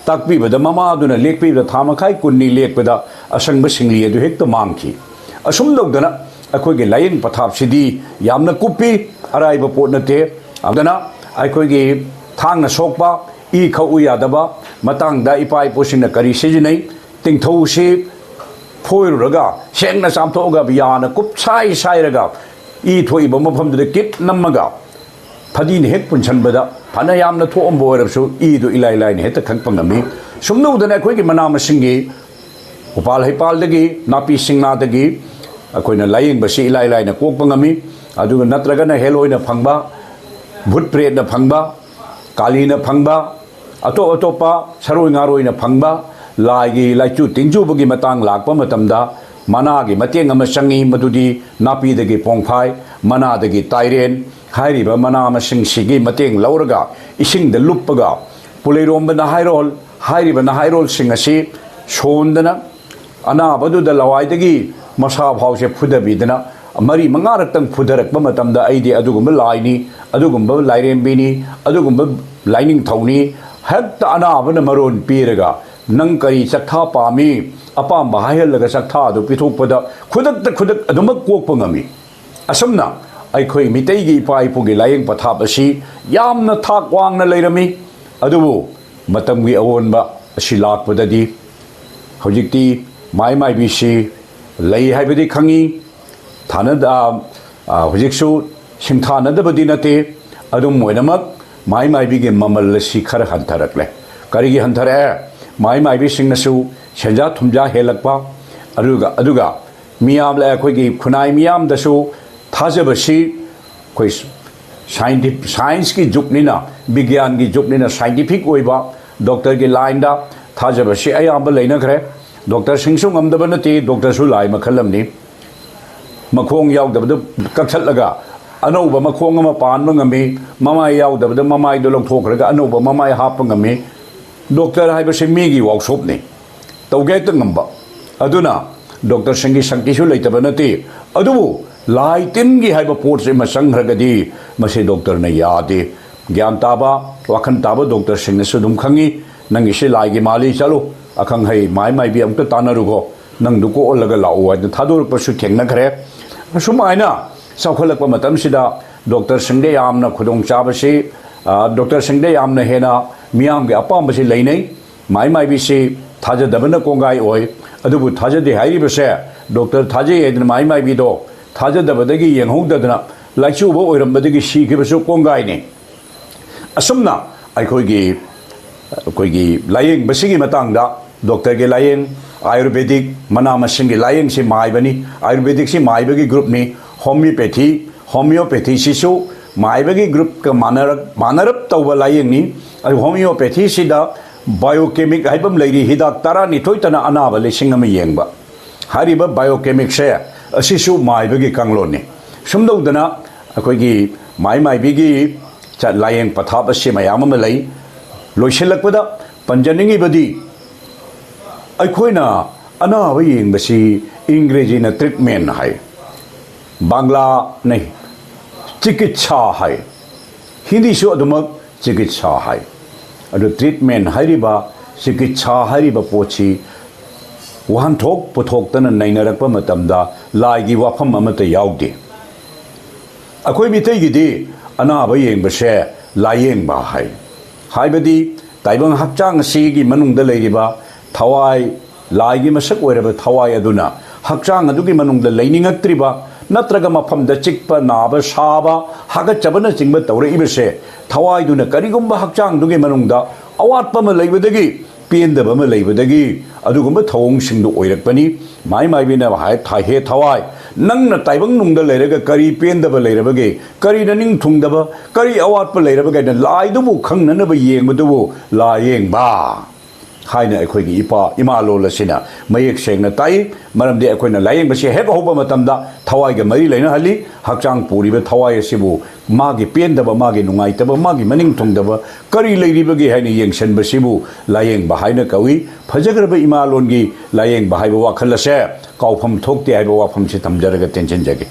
ꯇꯥꯛꯄꯤꯕꯗ ꯃꯃꯥꯗꯨꯅ ꯂꯦꯛꯄꯤꯕꯗ ꯊꯥ ꯃꯈꯥꯏ, ꯀꯨꯟꯅꯤ ꯂꯦꯛꯄꯗ ꯑꯁꯪꯕ ꯁꯤꯡꯂꯤ ꯑꯗꯨ ꯍꯦꯛꯇ ꯃꯥꯡꯈꯤ꯫ ꯑꯁꯨꯝ ꯇꯧꯗꯅ ꯑꯩꯈꯣꯏꯒꯤ ꯂꯥꯏꯌꯦꯡ ꯄꯊꯥꯞꯁꯤꯗꯤ ꯌꯥꯝꯅ ꯀꯨꯞꯄꯤ꯫ ꯑꯔꯥꯏꯕ ꯄꯣꯠ ꯅꯠꯇꯦ꯫ ꯑꯗꯨꯅ ꯑꯩꯈꯣꯏꯒꯤ ꯊꯥꯡꯅ ꯁꯣꯛꯄ, ꯏ ꯈꯛꯎ ꯌꯥꯗꯕ ꯃꯇꯥꯡꯗ ꯏꯄꯥ ꯏꯄꯨꯁꯤꯡꯅ ꯀꯔꯤ ꯁꯤꯖꯤꯟꯅꯩ? ꯇꯤꯡꯊꯧꯁꯤ ꯐꯣꯏꯔꯨꯔꯒ ꯁꯦꯡꯅ ꯆꯥꯝꯊꯣꯛꯑꯒ ꯌꯥꯅ ꯀꯨꯞꯁꯥꯏ ꯁꯥꯏꯔꯒ ꯏ ꯊꯣꯛꯏꯕ ꯃꯐꯝꯗꯨꯗ ꯀꯤꯠ ꯅꯝꯃꯒ ꯐꯗꯤꯅ ꯍꯦꯛ ꯄꯨꯟꯁꯟꯕꯗ ꯐꯅ ꯌꯥꯝꯅ ꯊꯣꯛꯑꯝꯕ ꯑꯣꯏꯔꯕꯁꯨ ꯏꯗꯨ ꯏꯂꯥꯏ ꯂꯥꯏꯅ ꯍꯦꯛꯇ ꯈꯛꯄ ꯉꯝꯃꯤ꯫ ꯁꯨꯝꯅꯧꯗꯅ ꯑꯩꯈꯣꯏꯒꯤ ꯃꯅꯥ ꯃꯁꯤꯡꯒꯤ ꯎꯄꯥꯜ ꯍꯩꯄꯥꯜꯗꯒꯤ, ꯅꯥꯄꯤ ꯁꯤꯡꯅꯥꯗꯒꯤ ꯑꯩꯈꯣꯏꯅ ꯂꯥꯏꯌꯦꯡꯕꯁꯤ ꯏꯂꯥꯏ ꯂꯥꯏꯅ ꯀꯣꯛꯄ ꯉꯝꯃꯤ꯫ ꯑꯗꯨꯒ ꯅꯠꯇ꯭ꯔꯒꯅ ꯍꯦꯂꯣꯏꯅ ꯐꯪꯕ, ꯚꯨꯠ ꯄ꯭ꯔꯦꯠꯅ ꯐꯪꯕ, ꯀꯥꯂꯤꯅ ꯐꯪꯕ, ꯑꯇꯣꯞ ꯑꯇꯣꯞꯄ ꯁꯔꯣꯏ ꯉꯥꯔꯣꯏꯅ ꯐꯪꯕ ꯂꯥꯏꯒꯤ ꯂꯥꯏꯆꯨ ꯇꯤꯟꯖꯨꯕꯒꯤ ꯃꯇꯥꯡ ꯂꯥꯛꯄ ꯃꯇꯝꯗ ꯃꯅꯥꯒꯤ ꯃꯇꯦꯡ ꯑꯃ ꯆꯪꯏ, ꯃꯗꯨꯗꯤ ꯅꯥꯄꯤꯗꯒꯤ ꯄꯣꯡꯐꯥꯏ, ꯃꯅꯥꯗꯒꯤ ꯇꯥꯏꯔꯦꯟ꯫ ꯍꯥꯏꯔꯤꯕ ꯃꯅꯥ ꯃꯁꯤꯡꯁꯤꯒꯤ ꯃꯇꯦꯡ ꯂꯧꯔꯒ ꯏꯁꯤꯡꯗ ꯂꯨꯞꯄꯒ ꯄꯨꯂꯩꯔꯣꯝꯕ ꯅꯍꯥꯏꯔꯣꯜ, ꯍꯥꯏꯔꯤꯕ ꯅꯍꯥꯏꯔꯣꯜꯁꯤꯡ ꯑꯁꯤ ꯁꯣꯟꯗꯅ ꯑꯅꯥꯕꯗꯨꯗ ꯂꯋꯥꯏꯗꯒꯤ ꯃꯁꯥ ꯐꯥꯎꯁꯦ ꯐꯨꯗꯕꯤꯗꯅ ꯃꯔꯤ ꯃꯉꯥꯔꯛꯇꯪ ꯐꯨꯗꯔꯛꯄ ꯃꯇꯝꯗ ꯑꯩꯗꯤ ꯑꯗꯨꯒꯨꯝꯕ ꯂꯥꯏꯅꯤ, ꯑꯗꯨꯒꯨꯝꯕ ꯂꯥꯏꯔꯦꯝꯕꯤꯅꯤ, ꯑꯗꯨꯒꯨꯝꯕ ꯂꯥꯏꯅꯤꯡꯊꯧꯅꯤ, ꯍꯦꯛꯇ ꯑꯅꯥꯕꯅ ꯃꯔꯣꯟ ꯄꯤꯔꯒ ꯅꯪ ꯀꯔꯤ ꯆꯥꯛꯊꯥ ꯄꯥꯝꯃꯤ, ꯑꯄꯥꯝꯕ ꯍꯥꯏꯍꯜꯂꯒ ꯆꯥꯛꯊꯥ ꯑꯗꯨ ꯄꯤꯊꯣꯛꯄꯗ ꯈꯨꯗꯛꯇ ꯈꯨꯗꯛ ꯑꯗꯨꯃꯛ ꯀꯣꯛꯄ ꯉꯝꯃꯤ꯫ ꯑꯁꯨꯝꯅ ꯑꯩꯈꯣꯏ ꯃꯤꯇꯩꯒꯤ ꯏꯄꯥ ꯏꯄꯨꯒꯤ ꯂꯥꯏꯌꯦꯡ ꯄꯊꯥꯞ ꯑꯁꯤ ꯌꯥꯝꯅ ꯊꯥꯛ ꯋꯥꯡꯅ ꯂꯩꯔꯝꯃꯤ꯫ ꯑꯗꯨꯕꯨ ꯃꯇꯝꯒꯤ ꯑꯑꯣꯟꯕ ꯑꯁꯤ ꯂꯥꯛꯄꯗꯗꯤ ꯍꯧꯖꯤꯛꯇꯤ ꯃꯥꯏ ꯃꯥꯏꯕꯤꯁꯤ ꯂꯩ ꯍꯥꯏꯕꯗꯤ ꯈꯪꯉꯤ, ꯊꯥꯅꯗ, ꯑ, ꯍꯧꯖꯤꯛꯁꯨ ꯁꯤꯡꯊꯥꯅꯗꯕꯗꯤ ꯅꯠꯇꯦ꯫ ꯑꯗꯨꯝ ꯑꯣꯏꯅꯃꯛ ꯃꯥꯏ ꯃꯥꯏꯕꯤꯒꯤ ꯃꯃꯜ ꯑꯁꯤ ꯈꯔ ꯍꯟꯊꯔꯛꯂꯦ꯫ ꯀꯔꯤꯒꯤ ꯍꯟꯊꯔꯛꯑꯦ? ꯃꯥꯏ ꯃꯥꯏꯕꯤꯁꯤꯡꯅꯁꯨ ꯁꯦꯟꯖꯥ ꯊꯨꯝꯖꯥ ꯍꯦꯜꯂꯛꯄ, ꯑꯗꯨꯒ, ꯑꯗꯨꯒ ꯃꯤꯌꯥꯝ, ꯑꯩꯈꯣꯏꯒꯤ ꯈꯨꯟꯅꯥꯏ ꯃꯤꯌꯥꯝꯗꯁꯨ ꯊꯥꯖꯕꯁꯤ ꯑꯩꯈꯣꯏ ꯁꯥꯏꯟꯇꯤꯐ-, ꯁꯥꯏꯟꯁꯀꯤ ꯖꯨꯛꯅꯤꯅ, ꯕꯤꯒ꯭ꯌꯥꯟꯒꯤ ꯖꯨꯛꯅꯤꯅ, ꯁꯥꯏꯟꯇꯤꯐꯤꯛ ꯑꯣꯏꯕ ꯗꯣꯛꯇꯔꯒꯤ ꯂꯥꯏꯟꯗ ꯊꯥꯖꯕꯁꯤ ꯑꯌꯥꯝꯕ ꯂꯩꯅꯈ꯭ꯔꯦ꯫ ꯗꯣꯛꯇꯔꯁꯤꯡꯁꯨ ꯉꯝꯗꯕ ꯅꯠꯇꯦ, ꯗꯣꯛꯇꯔꯁꯨ ꯂꯥꯏ ꯃꯈꯜ ꯑꯃꯅꯤ꯫ ꯃꯈꯣꯡ ꯌꯥꯎꯗꯕꯗꯨ ꯀꯛꯊꯠꯂꯒ ꯑꯅꯧꯕ ꯃꯈꯣꯡ ꯑꯃ ꯄꯥꯟꯕ ꯉꯝꯃꯤ, ꯃꯃꯥꯏ ꯌꯥꯎꯗꯕꯗ ꯃꯃꯥꯏꯗꯨ ꯂꯧꯊꯣꯛꯈ꯭ꯔꯒ ꯑꯅꯧꯕ ꯃꯃꯥꯏ ꯍꯥꯞꯄ ꯉꯝꯃꯤ꯫ ꯗꯣꯛꯇꯔ ꯍꯥꯏꯕꯁꯤ ꯃꯤꯒꯤ ꯋꯥꯛꯁꯣꯞꯅꯤ, ꯇꯧꯒꯦ ꯍꯦꯛꯇ ꯉꯝꯕ꯫ ꯑꯗꯨꯅ ꯗꯣꯛꯇꯔꯁꯤꯡꯒꯤ ꯁꯛꯇꯤꯁꯨ ꯂꯩꯇꯕ ꯅꯠꯇꯦ꯫ ꯑꯗꯨꯕꯨ ꯂꯥꯏ ꯇꯤꯟꯒꯤ ꯍꯥꯏꯕ ꯄꯣꯠꯁꯤ ꯑꯃ ꯆꯪꯈ꯭ꯔꯒꯗꯤ ꯃꯁꯤ ꯗꯣꯛꯇꯔꯅ ꯌꯥꯗꯦ꯫ ꯒ꯭ꯌꯥꯟ ꯇꯥꯕ, ꯋꯥꯈꯜ ꯇꯥꯕ ꯗꯣꯛꯇꯔꯁꯤꯡꯅꯁꯨ ꯑꯗꯨꯝ ꯈꯪꯉꯤ, "ꯅꯪꯒꯤꯁꯤ ꯂꯥꯏꯒꯤ ꯃꯥꯜꯂꯤ, ꯆꯠꯂꯨ, ꯑꯈꯪ ꯑꯍꯩ ꯃꯥꯏ ꯃꯥꯏꯕꯤ ꯑꯃꯨꯛꯇ ꯇꯥꯟꯅꯔꯨꯈꯣ, ꯅꯪꯗꯨ ꯀꯣꯛꯍꯜꯂꯒ ꯂꯥꯛꯎ" ꯍꯥꯏꯗꯅ ꯊꯥꯗꯣꯔꯛꯄꯁꯨ ꯊꯦꯡꯅꯈ꯭ꯔꯦ꯫ ꯑꯁꯨꯃꯥꯏꯅ ꯆꯥꯎꯈꯠꯂꯛꯄ ꯃꯇꯝꯁꯤꯗ ꯗꯣꯛꯇꯔꯁꯤꯡꯗ ꯌꯥꯝꯅ ꯈꯨꯗꯣꯡꯆꯥꯕꯁꯤ, ꯑ, ꯗꯣꯛꯇꯔꯁꯤꯡꯗ ꯌꯥꯝꯅ ꯍꯦꯟꯅ ꯃꯤꯌꯥꯝꯒꯤ ꯑꯄꯥꯝꯕꯁꯤ ꯂꯩꯅꯩ꯫ ꯃꯥꯏ ꯃꯥꯏꯕꯤꯁꯤ ꯊꯥꯖꯗꯕꯅ ꯀꯣꯡꯒꯥꯏ ꯑꯣꯏ꯫ ꯑꯗꯨꯕꯨ ꯊꯥꯖꯗꯦ ꯍꯥꯏꯔꯤꯕꯁꯦ, ꯗꯣꯛꯇꯔ ꯊꯥꯖꯩ ꯍꯥꯏꯗꯅ ꯃꯥꯏ ꯃꯥꯏꯕꯤꯗꯣ ꯊꯥꯖꯗꯕꯗꯒꯤ ꯌꯦꯡꯍꯧꯗꯗꯅ ꯂꯥꯏꯆꯨꯕ ꯑꯣꯏꯔꯝꯕꯗꯒꯤ ꯁꯤꯈꯤꯕꯁꯨ ꯀꯣꯡꯒꯥꯏꯅꯤ꯫ ꯑꯁꯨꯝꯅ ꯑꯩꯈꯣꯏꯒꯤ ꯑꯩꯈꯣꯏꯒꯤ ꯂꯥꯏꯌꯦꯡꯕꯁꯤꯒꯤ ꯃꯇꯥꯡꯗ, ꯗꯣꯛꯇꯔꯒꯤ ꯂꯥꯏꯌꯦꯡ, ꯑꯥꯌꯨꯔꯕꯦꯗꯤꯛ ꯃꯅꯥ ꯃꯁꯤꯡꯒꯤ ꯂꯥꯏꯌꯦꯡꯁꯤ ꯃꯥꯏꯕꯅꯤ꯫ ꯑꯥꯌꯨꯔꯕꯦꯗꯤꯛꯁꯤ ꯃꯥꯏꯕꯒꯤ ꯒ꯭ꯔꯨꯞꯅꯤ꯫ ꯍꯣꯃꯤꯌꯣꯄꯦꯊꯤ, ꯍꯣꯃꯤꯌꯣꯄꯦꯊꯤꯁꯤꯁꯨ ꯃꯥꯏꯕꯒꯤ ꯒ꯭ꯔꯨꯞꯀ ꯃꯥꯟꯅꯔꯞ ꯃꯥꯟꯅꯔꯞ ꯇꯧꯕ ꯂꯥꯏꯌꯦꯡꯅꯤ꯫ ꯑꯗꯨ ꯍꯣꯃꯤꯌꯣꯄꯦꯊꯤꯁꯤꯗ ꯕꯥꯏꯑꯣꯀꯦꯃꯤꯛ ꯍꯥꯏꯕ ꯑꯃ ꯂꯩꯔꯤ, ꯍꯤꯗꯥꯛ ꯇꯔꯥꯅꯤꯊꯣꯏꯇꯅ ꯑꯅꯥꯕ ꯂꯤꯁꯤꯡ ꯑꯃ ꯌꯦꯡꯕ꯫ ꯍꯥꯏꯔꯤꯕ ꯕꯥꯏꯑꯣꯀꯦꯃꯤꯛꯁꯦ ꯑꯁꯤꯁꯨ ꯃꯥꯏꯕꯒꯤ ꯀꯥꯡꯂꯣꯟꯅꯤ꯫ ꯁꯨꯝ ꯇꯧꯗꯅ ꯑꯩꯈꯣꯏꯒꯤ ꯃꯥꯏ ꯃꯥꯏꯕꯤꯒꯤ ꯆꯠ ꯂꯥꯏꯌꯦꯡ ꯄꯊꯥꯞ ꯑꯁꯤ ꯃꯌꯥꯝ ꯑꯃ ꯂꯩ꯫ ꯂꯣꯏꯁꯤꯜꯂꯛꯄꯗ ꯄꯟꯖꯅꯤꯡꯉꯤꯕꯗꯤ, ꯑꯩꯈꯣꯏꯅ ꯑꯅꯥꯕ ꯌꯦꯡꯕꯁꯤ ꯏꯪꯒ꯭ꯔꯦꯖꯤꯅ ꯇ꯭ꯔꯤꯠꯃꯦꯟ ꯍꯥꯏ, ꯕꯪꯒ꯭ꯂꯥꯅ ꯆꯤꯀꯤꯠꯁꯥ ꯍꯥꯏ, ꯍꯤꯟꯗꯤꯁꯨ ꯑꯗꯨꯃꯛ ꯆꯤꯀꯤꯠꯁꯥ ꯍꯥꯏ꯫ ꯑꯗꯨ ꯇ꯭ꯔꯤꯠꯃꯦꯟ ꯍꯥꯏꯔꯤꯕ, ꯆꯤꯀꯤꯠꯁꯥ ꯍꯥꯏꯔꯤꯕ ꯄꯣꯠꯁꯤ ꯋꯥꯍꯟꯊꯣꯛ ꯄꯨꯊꯣꯛꯇꯅ ꯅꯩꯅꯔꯛꯄ ꯃꯇꯝꯗ ꯂꯥꯏꯒꯤ ꯋꯥꯐꯝ ꯑꯃꯠꯇ ꯌꯥꯎꯗꯦ꯫ ꯑꯩꯈꯣꯏ ꯃꯤꯇꯩꯒꯤꯗꯤ ꯑꯅꯥꯕ ꯌꯦꯡꯕꯁꯦ ꯂꯥꯏꯌꯦꯡꯕ ꯍꯥꯏ꯫ ꯍꯥꯏꯕꯗꯤ ꯇꯥꯏꯕꯪ ꯍꯛꯆꯥꯡ ꯑꯁꯤꯒꯤ ꯃꯅꯨꯡꯗ ꯂꯩꯔꯤꯕ ꯊꯋꯥꯏ, ꯂꯥꯏꯒꯤ ꯃꯁꯛ ꯑꯣꯏꯔꯕ ꯊꯋꯥꯏ ꯑꯗꯨꯅ ꯍꯛꯆꯥꯡ ꯑꯗꯨꯒꯤ ꯃꯅꯨꯡꯗ ꯂꯩꯅꯤꯡꯉꯛꯇ꯭ꯔꯤꯕ, ꯅꯠꯇ꯭ꯔꯒ ꯃꯐꯝꯗ ꯆꯤꯛꯄ, ꯅꯥꯕ, ꯁꯥꯕ, ꯍꯥꯒꯠꯆꯕꯅꯆꯤꯡꯕ ꯇꯧꯔꯛꯏꯕꯁꯦ, ꯊꯋꯥꯏꯗꯨꯅ ꯀꯔꯤꯒꯨꯝꯕ ꯍꯛꯆꯥꯡꯗꯨꯒꯤ ꯃꯅꯨꯡꯗ ꯑꯋꯥꯠꯄ ꯑꯃ ꯂꯩꯕꯗꯒꯤ, ꯄꯦꯟꯗꯕ ꯑꯃ ꯂꯩꯕꯗꯒꯤ ꯑꯗꯨꯒꯨꯝꯕ ꯊꯧꯑꯣꯡꯁꯤꯡꯗꯨ ꯑꯣꯏꯔꯛꯄꯅꯤ꯫ ꯃꯥꯏ ꯃꯥꯏꯕꯤꯅ ꯍꯥꯏ, ꯊꯥꯏꯍꯦ ꯊꯋꯥꯏ, ꯅꯪꯅ ꯇꯥꯏꯕꯪ ꯅꯨꯡꯗ ꯂꯩꯔꯒ ꯀꯔꯤ ꯄꯦꯟꯗꯕ ꯂꯩꯔꯕꯒꯦ? ꯀꯔꯤ ꯅꯅꯤꯡ ꯊꯨꯡꯗꯕ, ꯀꯔꯤ ꯑꯋꯥꯠꯄ ꯂꯩꯔꯕꯒꯦ ꯍꯥꯏꯅ ꯂꯥꯏꯗꯨꯕꯨ ꯈꯪꯅꯅꯕ ꯌꯦꯡꯕꯗꯨꯕꯨ ꯂꯥꯏꯌꯦꯡꯕ ꯍꯥꯏꯅ ꯑꯩꯈꯣꯏꯒꯤ ꯏꯄꯥ ꯏꯃꯥ ꯂꯣꯜ ꯑꯁꯤꯅ ꯃꯌꯦꯛ ꯁꯦꯡꯅ ꯇꯥꯛꯏ꯫ ꯃꯔꯝꯗꯤ ꯑꯩꯈꯣꯏꯅ ꯂꯥꯏꯌꯦꯡꯕꯁꯤ ꯍꯦꯛ ꯍꯧꯕ ꯃꯇꯝꯗ ꯊꯋꯥꯏꯒ ꯃꯔꯤ ꯂꯩꯅꯍꯜꯂꯤ꯫ ꯍꯛꯆꯥꯡ ꯄꯨꯔꯤꯕ ꯊꯋꯥꯏ ꯑꯁꯤꯕꯨ ꯃꯥꯒꯤ ꯄꯦꯟꯗꯕ, ꯃꯥꯒꯤ ꯅꯨꯡꯉꯥꯏꯇꯕ, ꯃꯥꯒꯤ ꯃꯅꯤꯡ ꯊꯨꯡꯗꯕ ꯀꯔꯤ ꯂꯩꯔꯤꯕꯒꯦ ꯍꯥꯏꯅ ꯌꯦꯡꯁꯤꯟꯕꯁꯤꯕꯨ ꯂꯥꯏꯌꯦꯡꯕ ꯍꯥꯏꯅ ꯀꯧꯏ꯫ ꯐꯖꯈ꯭ꯔꯕ ꯏꯃꯥ ꯂꯣꯟꯒꯤ ꯂꯥꯏꯌꯦꯡꯕ ꯍꯥꯏꯕ ꯋꯥꯈꯜ ꯑꯁꯦ ꯀꯥꯎꯐꯝ ꯊꯣꯛꯇꯦ ꯍꯥꯏꯕ ꯋꯥꯐꯝꯁꯤ ꯊꯝꯖꯔꯒ ꯇꯦꯟꯁꯤꯟꯖꯒꯦ꯫